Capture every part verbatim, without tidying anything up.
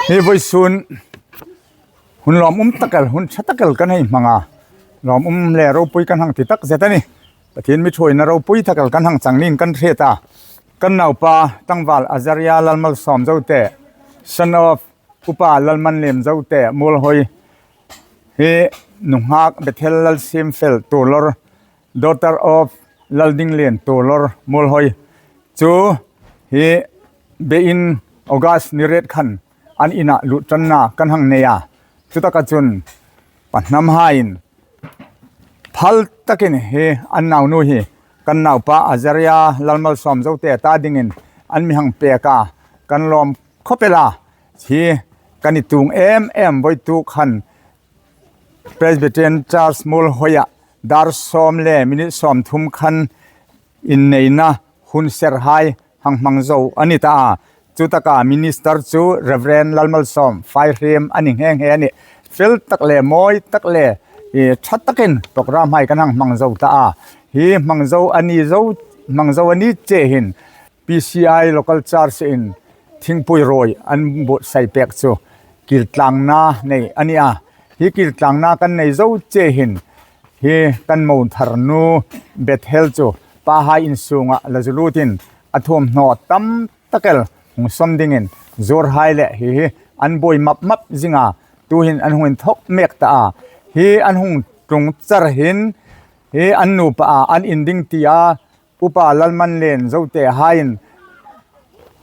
Hi vawisun hun lawmum tak el, hun ṭha tak el kan hei hmang a. Lawmum le ropui kan hang ti takzet a nih. Pathien mi ṭhuoina ropui tak el kan hang chang niin kan hriet a. Kan naupa tlangval Azaria Lalmalsawm Zote, son of Upa Lalmanlien Zote Muolhoi, hi nunghak Bethel Lalsiemfel Tuolor, daughter of Laldinglien Tuolor Muolhoi, chu hi be in August ni riet khan an inah lut ṭanna kan hang nei a. Chutaka chun pahnamhaiin phal takin hi an naunu hi kan naupa Azaria Lalmalsawm Zote ta dingin an mi hang pek a, kan lawm khawp el a. Hi kan intung em em, vawituk khan Presbyterian Church Muolhoia dar sawm le minute sawmthum khan inneina hun serhai hang hmang zo a ni ta a. Chutaka minister chu Reverend Lalmalsawm Faihriem a ni nghe nghe a nih. Fel tak le mawi tak le, i, ṭha takin programhai kan hang hmang zo ta a. Hi hmang zo a ni zo, hmang zo a ni che hin P C I local church in thingpui rawi an buotsai pek chu kiltlangna nei a ni a. Hi kiltlangna kan nei zo che hin hi kan mo thar nu Bethel chu pahai insunga la zu lutin a thuomhnaw tam tak el hung sawm dingin zuorhai le hi hi an buoi map map zing a, tuhin an hung inthok mek ta a. Hi an hung tlung char hin hi an nupa a, an in ding tia Upa Lalmanlien Zote haiin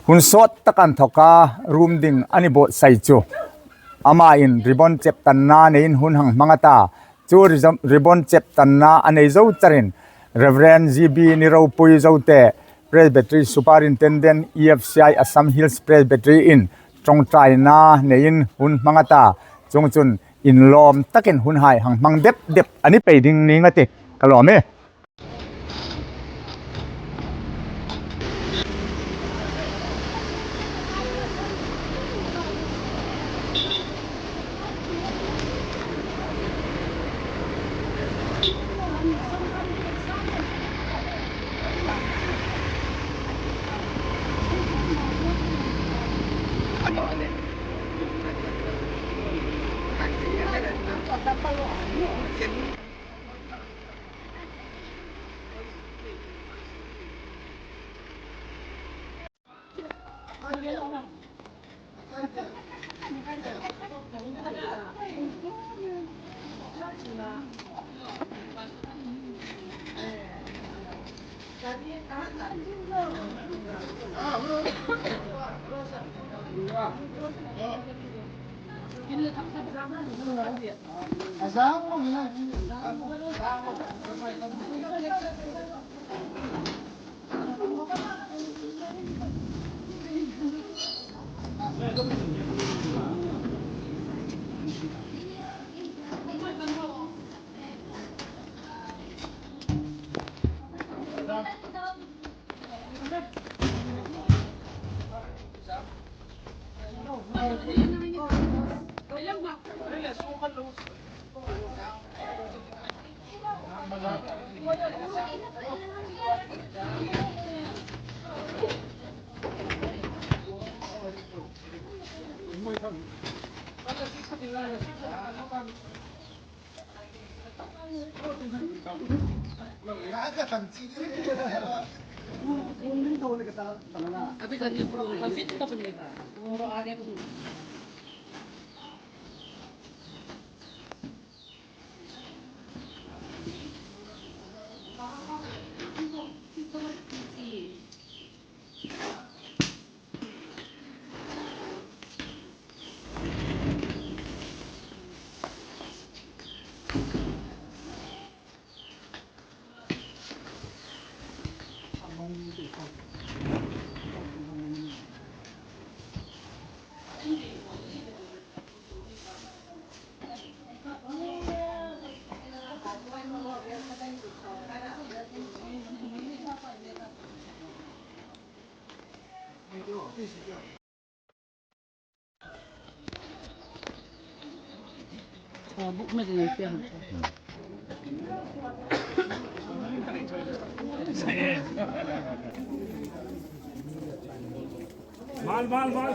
hun sawt tak an thawka rum ding a ni buotsai chu. Amain ribbon cheptanna neiin hun hang hmang a ta. Chu ri-, ribbon cheptanna a nei zo charin Reverend G B Niropui Zote, Presbytery Superintendent, E F C I Assam Hills Presbytery in ṭawngṭaina neiin hun hmang a ta. Chuongchun inlawm takin hunhai hang hmang dep dep a ni pei ding ning a tih ka lawm e. Mal, mal, mal.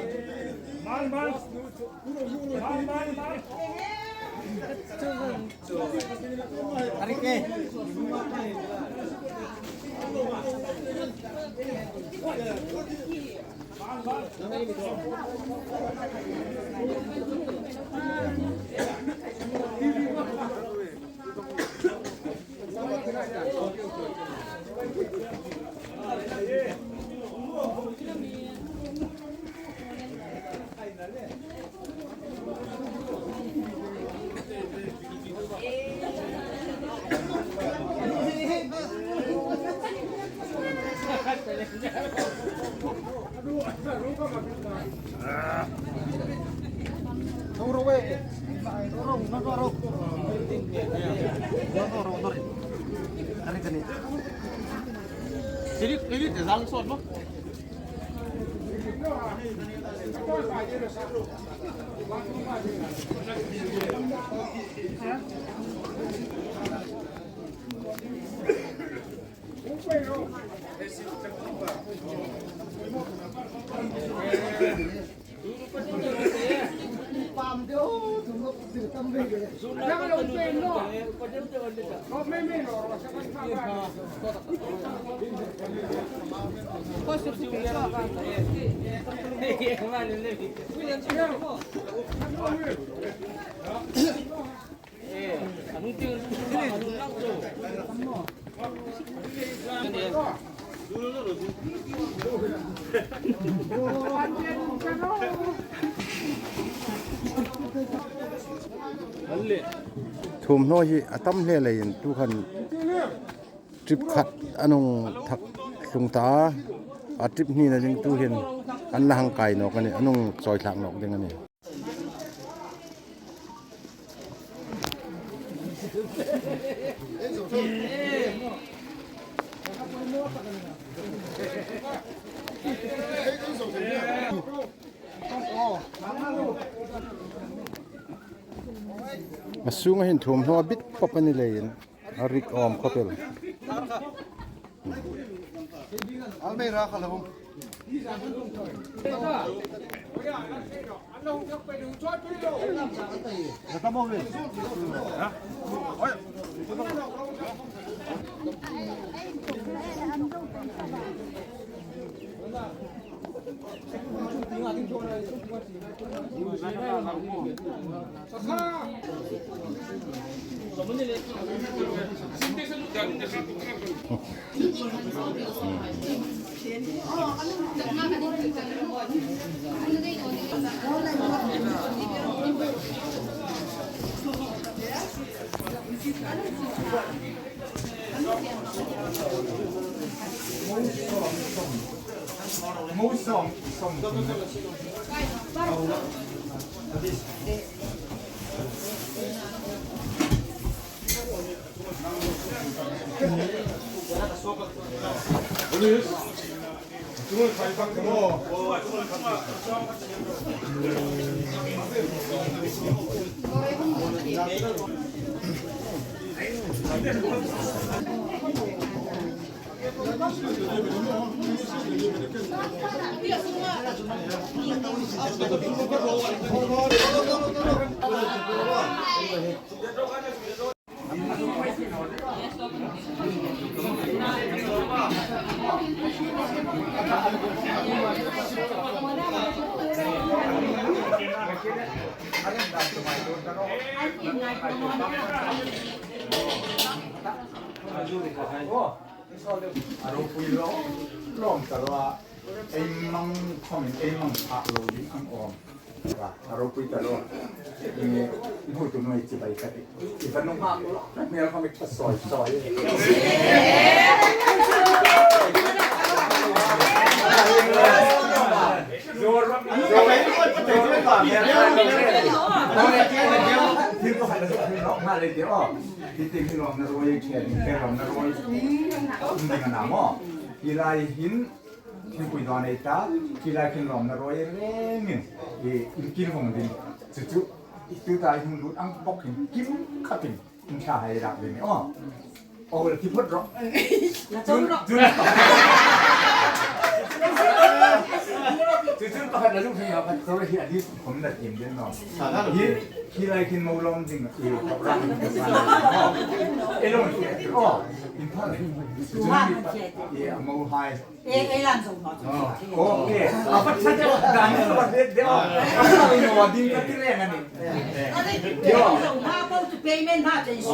Thuomhnaw hi a tam hle leiin tu khan trip khat an hung thak tlung ta a, a trip hnina ding tu hin an la hang kai nawk a nih, an hung chawi thlak nawk ding a nih. A sunga hin thuomhnaw a bit pawp a ni leiin a rik awm khawp el. Almeida kha lo. A ropui lawm lawm ta lo a, ei mang khawmin ei mang phak lo ding ang awm. A ropui ta lo. I hmutu nuoi chibai ka tih. I va nunghak lo. Hmel khawm i tha sawi sawi. Thil ko khat la thil lo ma le ti o. Hi ting hi lawmna ruoi, chen hi lawmna ruoi. Ni ka na mo. Hi lai hin, thingpui dawn ei ta, hi lai hin lawmna ruoi rengin, i, in kil vong ding. Chu chu, i tu ta i hung lut ang bawk hin, kim khatin, in ṭha hai rak ding. O. O, la ti phot ro. La chau ro. Jun, jun. Chun pakhat la zuk hin pakhat, sorry, hi a list khom la tiem den naw. Hi, hi lai khin mo lawm ding, i program ni ka san naw. E lawm, oh, in fact, i a mo hai. E, e lam zo mo. Oh, okay. A pakhat cha dan ni so de de. A lo ding ka ti reng a nih. Are, zo ma po tu payment ma te so.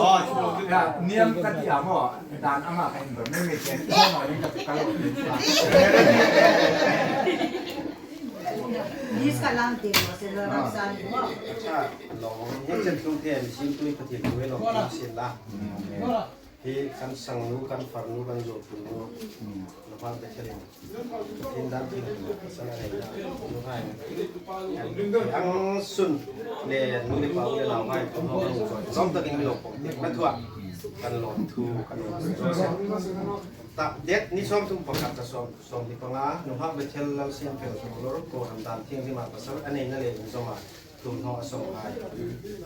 Ya, niam ka ti a mo. Dan ama ka in do me me chen. Mo ma ni ka ka lo. Lis ka lang te mo se lo ram san mo. Acha, lo, ni chen tung te, ni sin tui ka ti tu lo, sin la. Hi kan sangnu, kan farnu, kan zopunu. Lo hang te chelin. Tin dan tin. Sana le na. Nu hai. Ang sun le nu le pa le lau hai. Zom ta ding lo pom. Ka thua. Kan lo thu, kan lo thu. Ta det ni som thum pakhat ta som. Sawmhni panga, Nunghak Bethel Lalsiamfel Thawlor, kohran dan thienghlim a pasal, a neina le inzawma tum hnaw a sawm hai.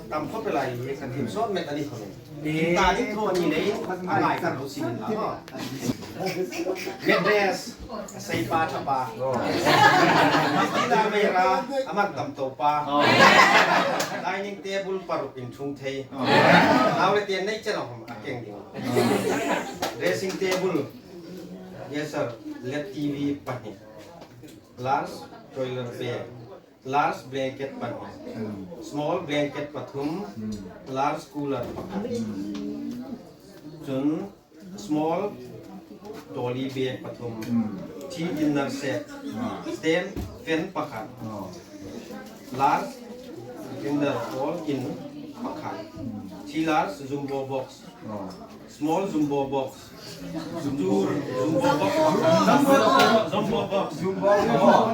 Tam khawp el a hi, ka thiem sawt met a ni khawm. Ni ta ding thaw ni leiin, a ngai ka lo sin la maw. Mattress, a sei pa tha pa. Tila meira, a man tam to pa. Dining table paruk inchung thei. Nau le tien nei chen a hom a keng ding. Dressing table. Yes, sir. L E D T V pahni. Large toilet bag. Large blanket pahni. Small blanket pathum. Large cooler pakhat. Chun small trolley bag pathum. Three dinner set. Stand fan pakhat. Large dinner all in pakhat. Three large jumbo box. Small jumbo box. Jumbo, jumbo box. Jumbo box. Jumbo box.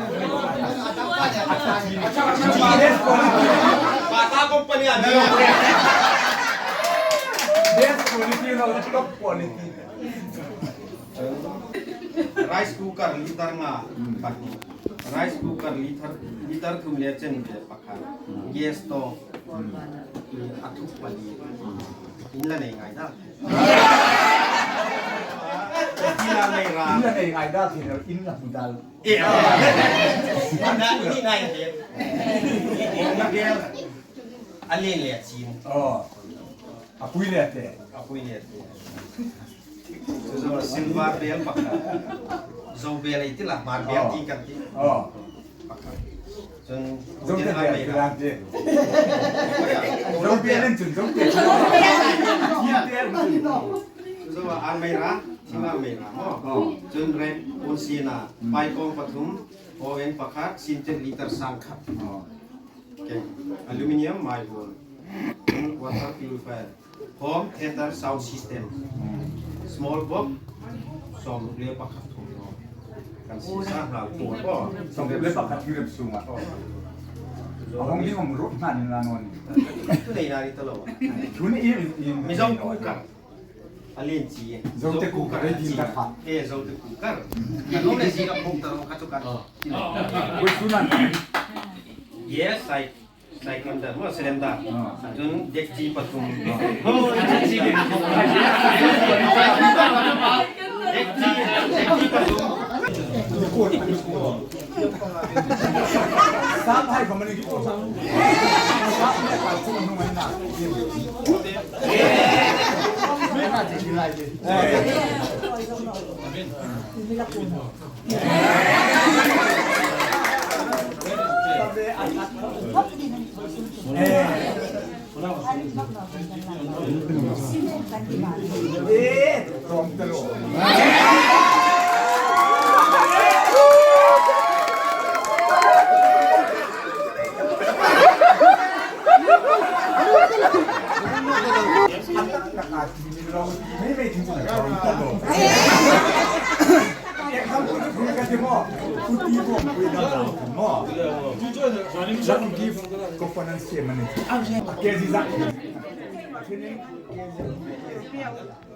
Bata company a ni. Best quality, no, top quality. Rice cooker liter nga. Rice cooker liter, liter thum le chen ve pakhat. Gas stove. A thuk pali. In la nei ngai dal. In la nei ngai dal. In la nei ngai dal, thil in la hmu dal. E, a. Na ni ngai he. Ni bel. A le le chin. Oh. A pui le te. A pui le te. Chu zo silver bel pakhat. Zo bel ei ti la, Hmar bel ti kan ti. Oh. Pakhat. Chun zo te bel ti la ti. Zo bel in chun zo te. Chu zo almirah, thing almirah maw. Oh. Chun rek, puon sina, paikawng pathum, oven pakhat, sintex liter sang khat. Oh. Keng, aluminium, mai bol. Water purifier. Home theater sound system. Small box, sawmruk le pakhat thum. Kan si sa hna ko ko. Sawmruk le pakhat hi rep sunga. A hong ding om ruk hna ni la non. Tu nei na ri ta lo. Tu nei i, i, Mizo cooker. A lien chi. Zo te cooker, cooker ei ding chi. Ka kha. E, zo te cooker. Ka lo le si ka phok ta ro kha chu kan. Koi sunan. Yes, I, I can da. Mo cylinder. Ah. Chun dekchi pathum. Ah. Mo dekchi. Dekchi, dekchi pathum. Sam hai ko mani ko. Sam hai ko mani ko.